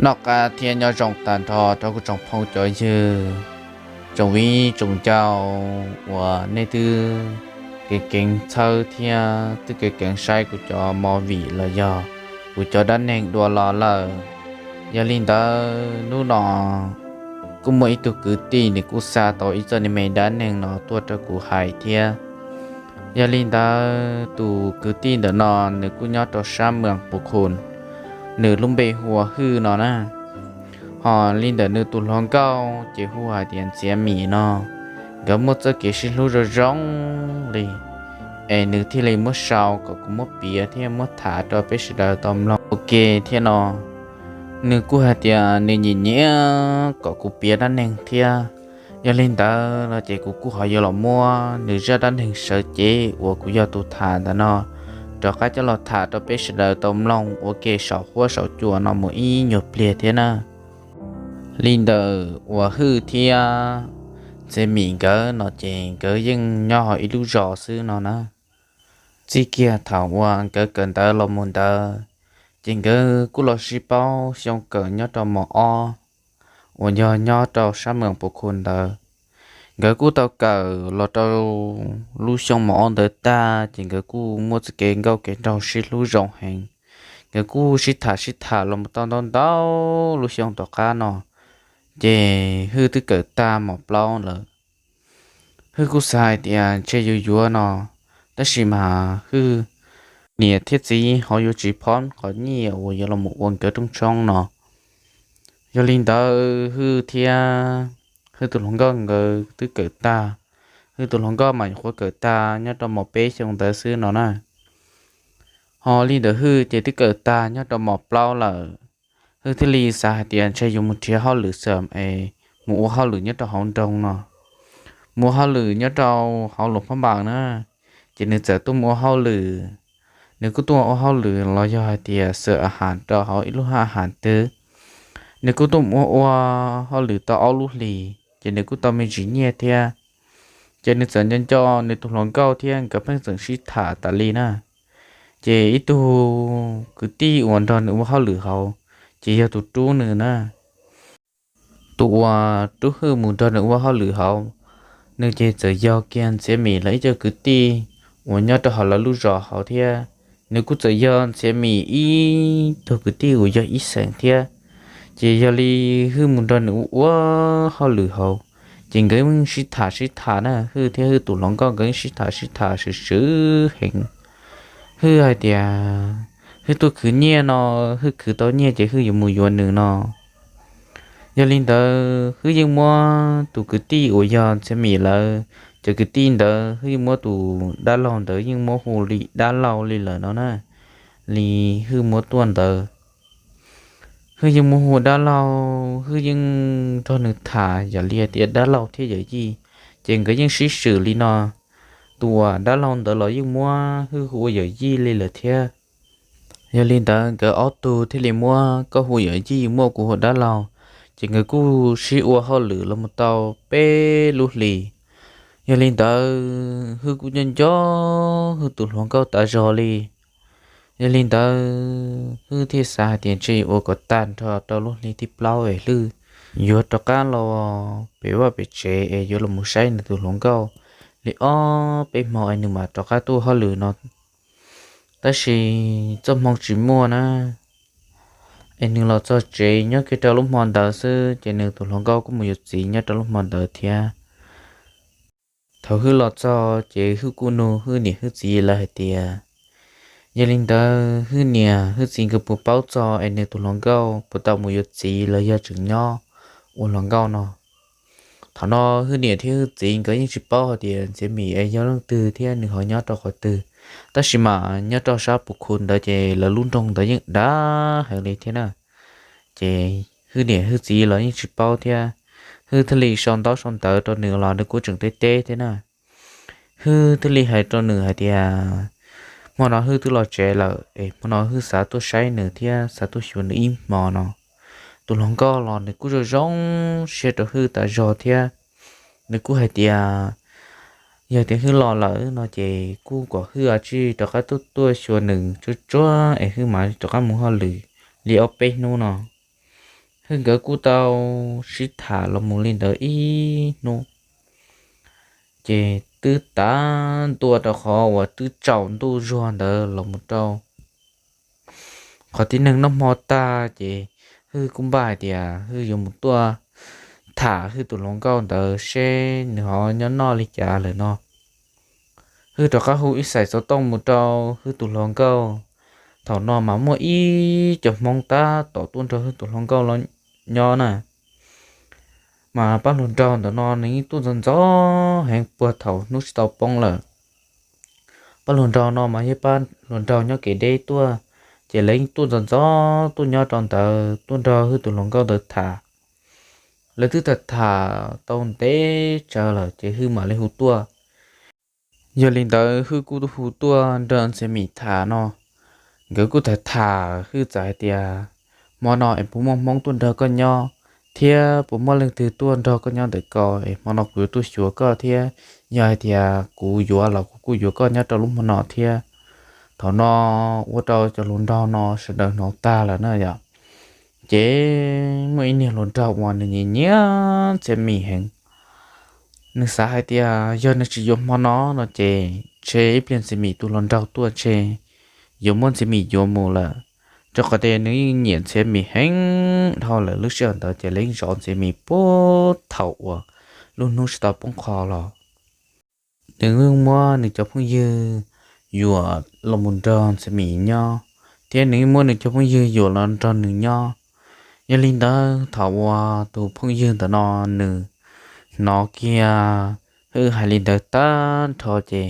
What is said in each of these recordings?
Noj qab thiab nyob zoo tag nrho rau kuv tsoom phooj cov ywg, tsoom viv tsoom ncaus uas nej twb keev keev txhawb thiab twb keev keev saib kuv cov movie los yog kuv cov dab neeg dua los lawm. Yog li ntawd hnub no kuj muaj ib tug kwv tij nws kuj xa tau ib txoj me dab neeg no tuaj rau kuv hais thiab. Yog li ntawd tus kwv tij ntawm no nws kuj nyob rau sab moos Pus Khus, nws lub npe hu ua Hwj no na. Ho li ntawm nws tus hluas nkauj ces hu hais tias Ntxiav Mim no. Nkawd muaj txoj kev sib hlub zoo zoo li, es nws thiaj li muab sau kom kuv muab piav thiab muab tham rau peb sawv daws tau mloog ua ke thiab no. Nws kuj hais tias nws nyiam nyiam kom kuv piav dab neeg thiab. Yog li ntawd los ces kuv kuj ho yuav los muab nws zaj dab neeg sawv cev uas kuv yog tus tham ntawm no rov qab coj los tham rau peb sawv daws tau mloog ua ke saum huab saum cua no mus ib nyuag pliag thiab na. Li ntawm uas Hwj thiab Ntxiav Mim nkawd no ces nkawd yeej nyob hauv ib lub zos xwb no na. Txij kiag thaum uas nkawd kawm ntawv los mus ntawd, ces nkawd kuj los sib paub xyoo kawm nyob rau mos ob uas yog nyob rau sab moos Pus Khus ntawd. Nkawd kuj tau kawm los rau lub xyoo mos ob ntawd tag ces nkawd kuj muaj txoj kev nkauj kev nraug sib hlub zoo heev. Nkawd kuj sib tham sib tham los mus tau ntau ntau lub xyoo tom qab no, ces Hwj twb kawm tag mos plaub lawm. Hwj kuj xav hais tias ntshe yuav yuav no, tab sis mas Hwj niam thiab txiv ho yuav tsis phob qhov nyiaj uas yuav los mus ua nkawd rooj tshoob no. Yog li ntawd Hwj thiab Hwj tus hluas nkauj nkawd twb kawm tag. Hwj tus hluas nkauj mas nyuam qhuav kawm tag nyob rau mos peb xyoo ntawd xwb no na. Ho li ntawm Hwj ces twb kawm tag nyob rau mos plaub lawm. Hwj thiaj li xav hais tias ntshe yuav mus nrhiav hauj lwm xam es mus ua hauj lwm nyob rau hauv nroog no, mus ua hauj lwm nyob rau hauv Luas Phab Npas na. Ces nws txawm tuaj mus ua hauj lwm. Nws kuj tuaj ua hauj lwm los yog hais tias xaws a has rau hauv ib lub haj has twg. Nws kuj tuaj mus ua ua hauj lwm tau ob lub hlis ces nws kuj tau me ntsis nyiaj thiab. Ces nws txawm nco nco nws tus hluas nkauj thiab nkawd pheej txeem sib tham tas li na. Ces ib tug kwv tij uas nrog nws ua hauj lwm hauv, ces yog tus rub nws na. Tus uas rub Hwj mus nrog nws ua hauj lwm hauv, nws ces txawm yog kiag Ntxiav Mim lawv ib co kwv tij uas nyob rau hauv lawv lub zos hauv thiab. Nws kuj txawm yog Ntxiav Mim ib tug kwv tij uas yog ib xeem thiab. Ces yog li Hwj mus nrog nws ua ua hauj lwm hauv, ces nkawd yeej sib tham sib tham na, Hwj thiab Hwj tus hluas nkauj nkawd yeej sib tham sib tham swm swm heev. Hwj hais tias Hwj tuaj khwv nyiaj no, Hwj khwv tau nyiaj ces Hwj yuav mus yuav nws no. Yog li ntawd Hwj yeej muab tus kwv tij uas yog Ntxiav Mim lawv cov kwv tij ntawd, Hwj yeej muab tus dab laug ntawd yeej muab hu li dab laug li lawm no na. Li Hwj muab tuaj ntawd, Hwj yeej muab hu dab laug, Hwj yeej nrog nws tham yam li hais tias dab laug thiab yawm yij, ces nkawd yeej sib swm li no. Tus uas dab laug ntawd los yeej muab Hwj hu ua yawm yij li lawm thiab. Yog li ntawd nkawd ob tug thiaj li muab koj hu yawm yij, muab kuv hu dab laug, ces nkawd kuj sib ua hauj lwm los mus tau peb lub hlis. Yog li ntawd Hwj kuj nco nco Hwj tus hluas nkauj tas zog li. Yog li ntawd Hwj thiaj xav hais tias ntshe yuav ua kom tag nrho rau lub hli thib plaub es Hwj yuav rov qab los pem vaj pem tsev es yuav los mus saib nws tus hluas nkauj li ob peb hmo es nws mam rov qab tuaj hauj lwm no. Tab sis txoj hmoo tsis muaj na, es nws los txog tsev nyob kiag rau lub hmo ntawd xwb ces nws tus hluas nkauj kuj mus yuav txiv nyob rau lub hmo ntawd thiab. Thaum Hwj los txog ces Hwj kuj nug Hwj niam Hwj txiv lawv hais tias, yog li ntawd Hwj niam Hwj txiv nkawd puas paub txog es nws tus hluas nkauj puas tau mus yuav txiv los yog tseem nyob ua hluas nkauj no? Thaum no Hwj niam thiab Hwj txiv nkawd yeej tsis paub hais tias Ntxiav Mim es yog leej twg thiab nws ho nyob rau qhov twg. Tab sis mas nyob rau sab Pus Khus ntawd ces lawv lub nroog ntawd yeej dav heev li thiab na. Ces Hwj niam Hwj txiv los yeej tsis paub thiab. Hwj thiaj li sau ntaub sau ntawv rau nws los nws kuj tseem teb teb thiab na. Hwj thiaj li hais rau nws hais tias, hmo no Hwj twb los tsev lawm es hmo no Hwj xav tuaj saib nws thiab xav tuaj xyuas nws ib hmo no. Tus hluas nkauj los nws kuj zoo zoo siab rau Hwj tas zog thiab. Nws kuj hais tias yog tias Hwj los lawm no ces kuj kom Hwj a tsij rov qab tuaj tuaj xyuas nws tsuag tsuag es Hwj mam rov qab mus hauj lwm li ob peb hnub no. Hwj nkawd kuj tau sib tham los mus li ntawd ib hnub, ces twb tav ntua rau qhov uas twb tsaus ntuj zuag ntawd los mus rau qhov tib neeg noj hmo tag ces Hwj kuj npaj hais tias Hwj yuav mus tuaj tham Hwj tus hluas nkauj ntawd seb nws ho nyob noj li cas lawm no. Hwj rov qab hu ib xais xov tooj mus rau Hwj tus hluas nkauj. Thaum no mas muaj ib co Hmoob tab tom tuaj nrog Hwj tus hluas nkauj los nyob na. Mas pab hluas nraug ntawm no nws yeej tuaj ntxov ntxov heev puag thaum hnub tsis tau poob lawm. Pab hluas nraug no mas yog pab hluas nraug nyob kev deb tuaj, ces lawv yeej tuaj ntxov ntxov tuaj nyob rau ntawd tuaj nrog Hwj tus hluas nkauj ntawd tham. Lawv twb tham tham tau ntev tsawv lawm ces Hwj mam li hu tuaj. Yog li ntawd Hwj kuj hu tuaj nrog Ntxhiav Mim tham no. Nkawd kuj tham tham Hwj txawm hais tias, hmo no es puas muaj Hmoob tuaj nrog koj nyob, thiab puas muaj leej twg tuaj nrog koj nyob ntawm ko es hmo no kuv yuav tuaj xyuas koj thiab. Yog hais tias kuv yuav los kuv kuj yuav koj nyob rau lub hmo no thiab. Thaum no ua rau cov hluas nraug no sawv daws hnov tag lawm na yom. Ces muaj ib niag hluas nraug uas nws nyiam nyiam Ntxhiav Mim heev. Nws xav hais tias yog nws tsis yuav hmo no no ces ntshe ib pliag Ntxhiav Mim tus hluas nraug tuaj ntshe yuav muab Ntxhiav Mim yuav mus lawm, rau qhov tias nws yeej nyiam Ntxhiav Mim heev dhau lawm. Lub sij hawm ntawd ces lawv yeej zov Ntxhiav Mim puag thaum uas lub hnub tsis tau poob qho los. Nws yeej muab nws cov phooj ywg yuam los mus nrog Ntxhiav Mim nyob, thiab nws yeej muab nws cov phooj ywg yuam los nrog nws nyob. Yog li ntawd thaum uas tus phooj ywg ntawm no nws hnov kiag Hwj hais li ntawd tag nrho ces,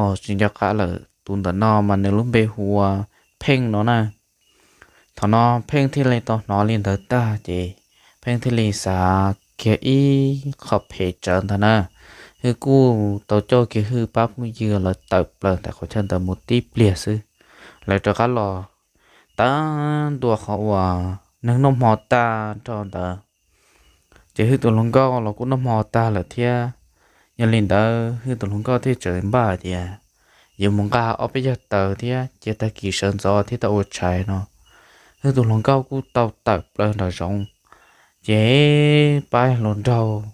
os, tsis nco qab lawm, tus ntawm no mas nws lub npe hu ua Pheej no na. Thaum no Pheej thiaj li tau hnov li ntawd tag ces Pheej thiaj li xav kiag ib qho phem tsawv ntag na. Hwj kuj tau coj kiag Hwj pab phooj ywg lawv tawm plaws ntawm qhov chaw ntawd mus tib pliag xwb, lawv rov qab los tag ntua qhov uas neeg noj hmo tag nrho ntawd. Ces Hwj tus hluas nkauj los kuj noj hmo tag lawm thiab. Yog li ntawd Hwj tus hluas nkauj thiaj tseem npaj hais tias yuav mus nqa ob peb yag taws thiab cia tag kis sawv ntxov thiab tau ua tshais no. Hwj tus hluas nkauj kuj tau tawm plaws nram zoov, ces pab hluas nraug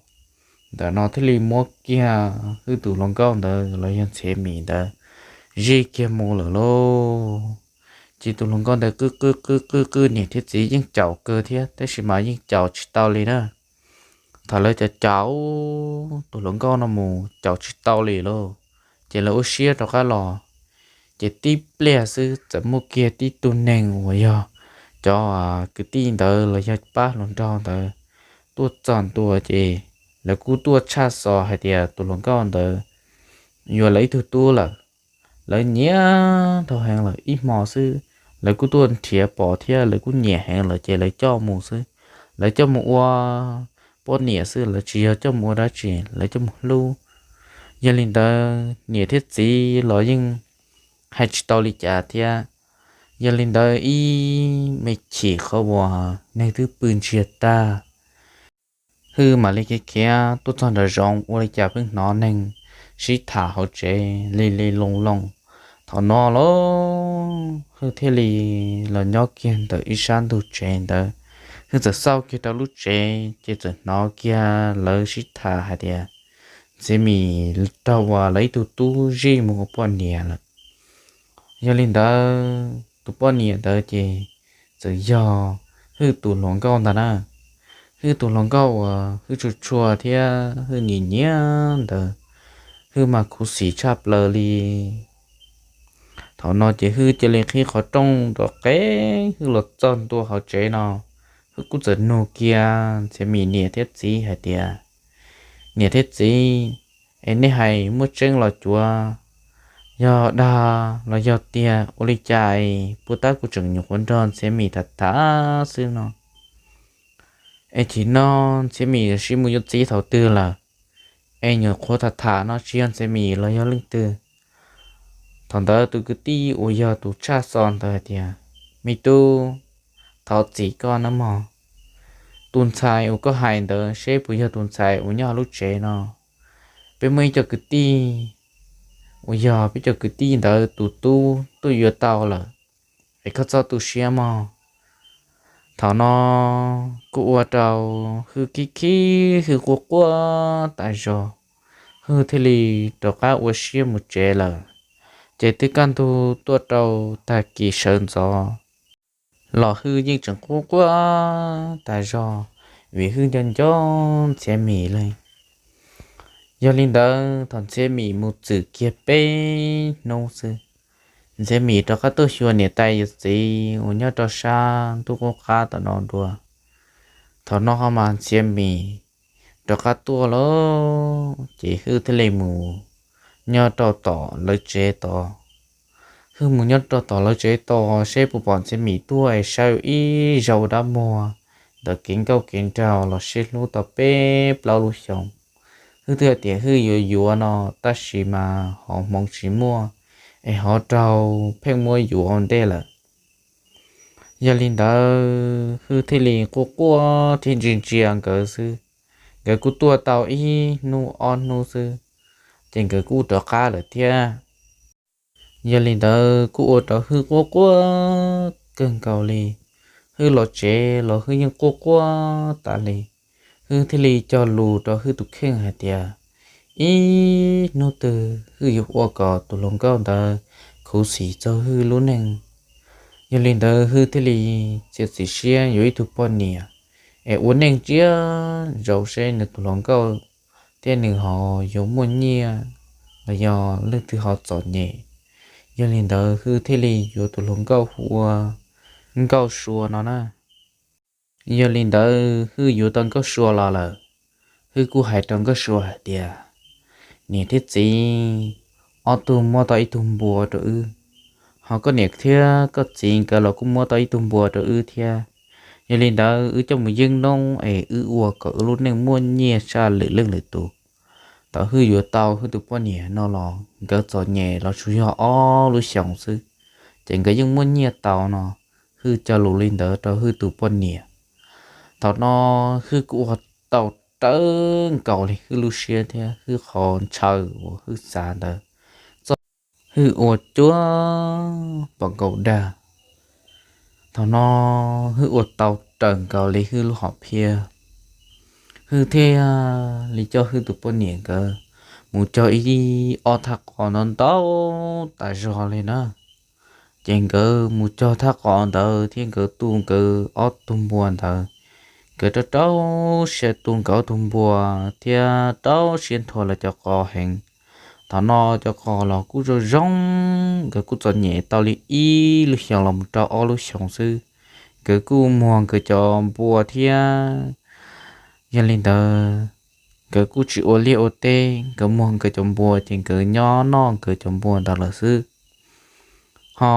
ntawm no thiaj li muab kiag Hwj tus hluas nkauj ntawd los yog Ntxhiav Mim ntawd zij kiag mus lawm lauj. Ces tus hluas nkauj ntawd qw qw qw qw qw, niam thiab txiv yeej caum kawg thiab tab sis mas yeej caum tsis tau li na. Thaum lawv caum caum tus hluas nkauj no mus caum tsis tau li lauj, ces lawv ua siab rov qab los. Ces tib pliag xwb txawm muaj kiag tib tug neeg uas yog cov kwv tij ntawd los yog pab hluas nraug ntawd tuaj txog ntua ces lawv kuj tuaj tshaj xov hais tias tus hluas nkauj ntawd yuav lawv ib tug tub lawm. Lawv nyiam dhau heev lawm, ib hmo xwb lawv kuj tuaj nrhiav pom thiab lawv kuj nyiam heev lawm ces lawv coj mus xwb. Lawv coj mus ua poj niam xwb, lawv tsis yog coj mus ua dab tsi, lawv coj mus hlub. Yog li ntawd niam thiab txiv los yeej hais tsis tau li cas thiab. Yog li ntawd ib me chim qhov uas neeg twb pw ntsiag tag, Hwj mam li khiav khiav tuaj txog nram zoov ua li cas pheej hnov neeg sib tham hauv tsev li li loo loo. Thaum no los Hwj thiaj li los nyob kiag ntawm ib sab ntug tsev ntawd. Hwj txawm xauj kiag rau lub tsev ces txawm hnov kiag lawv sib tham hais tias Ntxhiav Mim raug uas lawv ib tug tub zij mus ua poj niam lawm. Yog li ntawd tus poj niam ntawd ces txawm yog Hwj tus hluas nkauj ntag na. Hwj tus hluas nkauj uas Hwj tshua tshua thiab Hwj nyiam nyiam ntawd, Hwj mas khuv xim tshaj plaws li. Thaum no ces Hwj cia li qhib qhov rooj nrov qeeb, Hwj los txog ntua hauv tsev no, Hwj kuj txawm nug kiag Ntxhiav Mim niam thiab txiv hais tias, niam thiab txiv, es nej hais muaj tseeb los cuav, yog dag los yog tiag, ua li cas es puag ta kuv tseem nyuam qhuav nrog Ntxhiav Mim tham tham xwb no, es chim no Ntxhiav Mim sib mus yuav txiv thaum twg lawm, es nyuam qhuav tham tham no tsis yog Ntxhiav Mim los yog leej twg? Thaum ntawd tus kwv tij uas yog tus tshaj xov ntawd hais tias, me tub, thov txim koj nawb mog. Tus ntxhais uas koj hais ntawd seb puas yog tus ntxhais uas nyob hauv lub tsev no? Peb muaj ib co kwv tij uas yog peb co kwv tij ntawd tus tub tuaj yuav tau lawm, es koj txhob tu siab mog. Thaum no kuj ua rau Hwj khib khib, Hwj quaj quaj tas zog, Hwj thiaj li rov qab ua siab mus tsev lawm. Ces twb kaj ntug tuaj rau tag kis sawv ntxov los Hwj yeej tseem quaj quaj tas zog vim Hwj nco nco Ntxhiav Mim li. Yog li ntawd thaum Ntxhiav Mim mus txwm kiag peb hnub xwb, Ntxhiav Mim rov qab tuaj xyuas niam tais yawm txiv uas nyob rau sab ntuj qub qab tom no dua. Thaum no ho mas Ntxhiav Mim rov qab tuaj lawm ces Hwj thiaj li mus nyob rau tom lawv tsev tod. Hwj mus nyob rau tom lawv tsev tod seb puas pom Ntxhiav Mim tuaj es saib ib zaug dab muag ntawm kev nkauj kev nraug los sib hlub tau peb plaub lub xyoos. Hwj twb hais tias Hwj yuav yuav no tab sis mas ho hmoov tsis muaj es ho raug Pheej muab yuav ua ntej lawm. Yog li ntawd Hwj thiaj li quaj quaj thiab ntsia ntsia nkawd xwb. Nkawd kuj tuaj tau ib hnub ob hnub xwb ces nkawd kuj rov qab lawm thiab. Yog li ntawd kuj ua rau Hwj quaj quaj kawg nkaus li. Hwj los tsev los Hwj yeej quaj quaj tas li. Hwj thiaj li cog lus rau Hwj tus kheej hais tias ib hnub twg Hwj yuav ua kom tus hluas nkauj ntawd khuv xim txog Hwj lub neej. Yog li ntawd Hwj thiaj li txiav txim siab yuav ib tug poj niam es ua neej tsiab zaus seb nws tus hluas nkauj thiab nws ho yuav muaj nyiaj los yog leej twg ho txom nyem. Yog li ntawd Hwj thiaj li yuav tus hluas nkauj hu ua Nkauj Sua no na. Yog li ntawd Hwj yuav tau Nkauj Sua los lawm, Hwj kuj hais rau Nkauj Sua hais tias, niam thiab txiv ob tug muab tau ib tug npua rau wb, ho koj niam thiab koj txiv nkawd los kuj muab tau ib tug npua rau wb thiab. Yog li ntawd wb coj mus yeeb noob es wb ua kom wb lub neej muaj nyiaj tshaj lwm leej lwm tus. Thaum Hwj yuav tau Hwj tus poj niam no los nkawd txom nyem los tsuas yog ob lub xyoos xwb, ces nkawd yeej muaj nyiaj tau no. Hwj cog lus li ntawd rau Hwj tus poj niam. Thaum no Hwj kuj ua tau rawv nkaus li Hwj lub siab thiab Hwj qhov ntshaw uas Hwj xav ntawd, Hwj ua cuag npaum nkaus dag. Thaum no Hwj ua tau raws nkaus li Hwj lub hom phiaj. Hwj thiaj li coj Hwj tus poj niam nkawd mus cog ib ob thaj qos ntau ntau tas zog li na. Ces nkawd mus cog thaj qos ntawd thiab nkawd tu nkawd ob tug npua ntawd, nkawd rau rau siab tu nkawd ob tug npua thiab rau siab nthua lawv cov qos heev. Thaum no cov qos los kuj zoo zoo, nkawd kuj txom nyem tau li ib lub xyoos los mus rau ob lub xyoos xwb, nkawd kuj muag nkawd cov npua thiab. Yog li ntawd nkawd kuj tsis ua liaj ua teb, nkawd muag nkawd cov npua ces nkawd nyob noj nkawd cov npua ntawd lawm xwb. Ho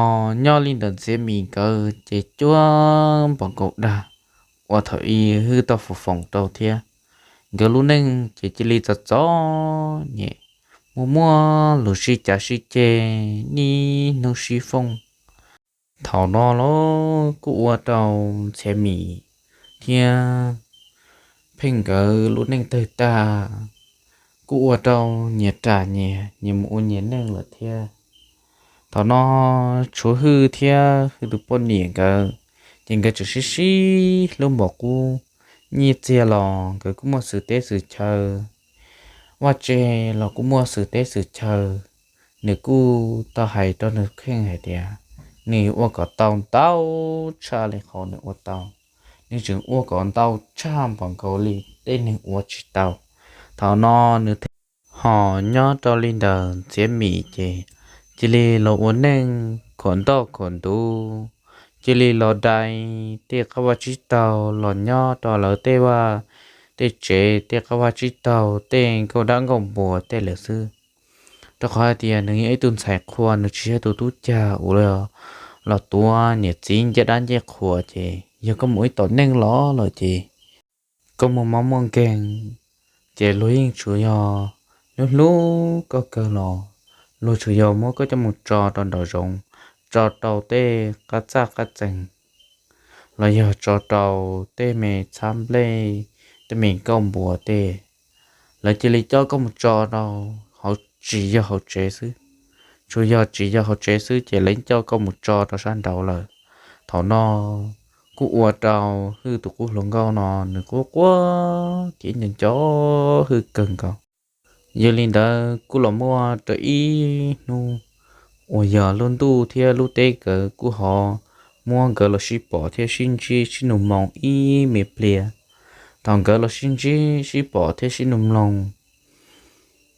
nyob li ntawm Ntxhiav Mim nkawd ces cuag npaum nkaus dag uas thaum ub Hwj tau foom foom rau thiab. Nkawd lub neej ces cia li txom txom nyem, muaj muaj lus sib cav sib ceg, niaj hnub sib fooj. Thaum no los kuj ua rau Ntxhiav Mim thiab Pheej nkawd lub neej tawg tag, kuj ua rau nyias ram nyias, nyias mus ua nyias neej lawm thiab. Thaum no tshuav Hwj thiab Hwj tus poj niam nkawd, ces nkawd tseem sib sib hlub npaum qub. Nyiaj txiag los nkawd kuj muaj xwm teb xwm chaw, vaj tse los kuj muaj xwm teb xwm chaw. Nws kuj tau hais rau nws kheej hais tias nws ua kom tau ntau tshaj li qhov nws ua tau, nws tseem ua kom ntau tshaj npaum nkaus li tej neeg ua tsis tau. Thaum no nws thiaj ho nyob rau li ntawm Ntxhiav Mim ces cia li los ua neej khuam ntaj khuam ntuv, cia li los dai tej qab vaj tsib taug los nyob rau lawv tej vaj, tej tsev tej qab vaj tsib taug tej nkauj dab nkauj npua tej lawm xwb. Rau qhov hais tias nws yog ib tug ntxhais qhua, nws tsis yog tus tub cag uas los tuav niam txiv ncej dab ncej qhua, ces yog koj mus ib tom neej los lawm ces koj muaj mob muaj nkeeg, ces luag yeej tsuas yog hlub hlub koj kawg los luag tsuas yog muab koj coj mus tso rau nraum zoov, tso rau tej qab txaj qab txees, los yog tso rau tej me txhab nplej, tej me nkauj npua tej. Lawv cia li coj koj mus tso rau hauv, tsis yog hauv tsev xwb, tsuas yog tsis yog hauv tsev xwb ces lawv coj koj mus tso rau sab nraud lawm. Thaum no kuj ua rau Hwj tus qub hluas nkauj no nws quaj quaj thiab nco nco Hwj kawg nkaus. Yog li ntawd kuj los muaj rau ib hnub uas yog lub ntuj thiab lub teb nkawd kuj ho muab nkawd los sib pom thiab sib ntsib sib nug mloog ib me pliag. Thaum nkawd los sib ntsib sib pom thiab sib nug mloog,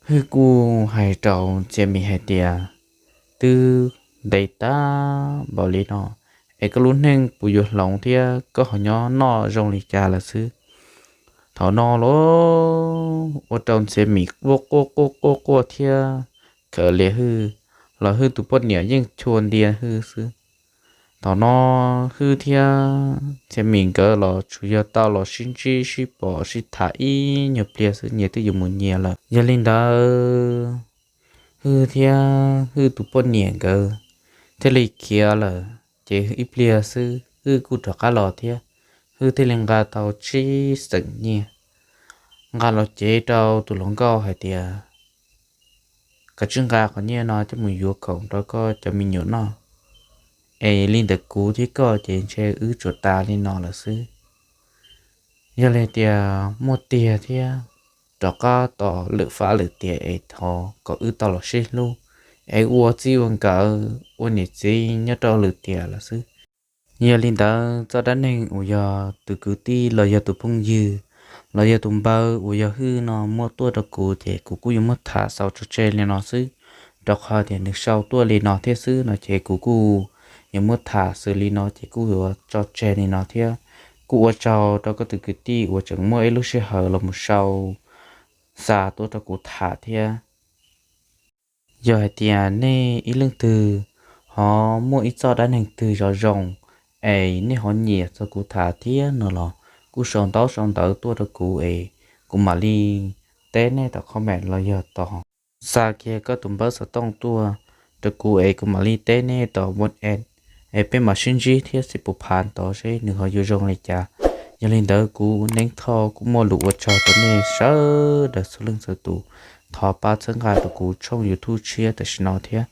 Hwj kuj hais rau Ntxhiav Mim hais tias, twb ntev tag npaum li no es koj lub neej puas yuav hloov thiab koj ho nyob noj zoo li cas lawm xwb. Thaum no los ua rau Ntxhiav Mim quaj quaj quaj quaj quaj thiab khaws li Hwj, los Hwj tus poj niam yeej chua ntiag Hwj xwb. Thaum no Hwj thiab Ntxhiav Mim nkawd los tsuas yog tau los sib ntsib sib pom sib tham ib nyuag pliag xwb nyias twb yuav mus nyias lawm. Yog li ntawd Hwj thiab Hwj tus poj niam nkawd thiaj li khiav lawm. Ces ib pliag xwb Hwj kuj rov qab los thiab, Hwj thiaj li nqa tau tsib xeem nyiaj nqa los cev rau tus hluas nkauj hais tias, koj tsij nqa qhov nyiaj no coj mus yuav khoom rau koj cov me nyuam noj, es li ntawd kuv thiab koj ces ntshe wb tsuas tas li no lawm xwb. Yog li tias muaj tiag thiab rov qab tos lwm fab lwm tiam es thov kom wb tau los sib hlub es ua txij ua nkawm ua niam txiv nyob rau lwm tiam lawm xwb. Yog li ntawd txoj dab neeg uas yog tus kwv tij los yog tus phooj ywg los yog tus npawg uas yog Hwj no muab tuaj rau kuv ces kuv kuj yuav muab tham xaus tso tseg li no xwb, rau qhov tias nws sau tuaj li no thiab xwb no ces kuv kuj yuav muab tham xws li no ces kuj yuav tso tseg li no thiab. Kuj ua tsaug rau koj tus kwv tij uas tseem muaj ib lub sij hawm los mus sau xa tuaj rau kuv tham thiab. Yog hais tias nej ib leej twg ho muaj ib txoj dab neeg twg zoo zoo es nej ho nyiam txog kuv tham thiab no los kuj sau ntaub sau ntawv tuaj rau kuv es kuv mam li teb nej tom comment los yog tom xa kiag koj tus npawb xov tooj tuaj rau kuv es kuv mam li teb nej tom WhatsApp es peb mam sib ntsib thiab sib pus phav tod seb nws ho yuav zoo li cas. Yog li ntawd kuv Neeb Thoj kuj muaj lus ua tsaug rau nej sawv daws txhua leej txhua tus. Thov pab txhawb nqa rau kuv tshooj YouTube tshiab tam sim no thiab.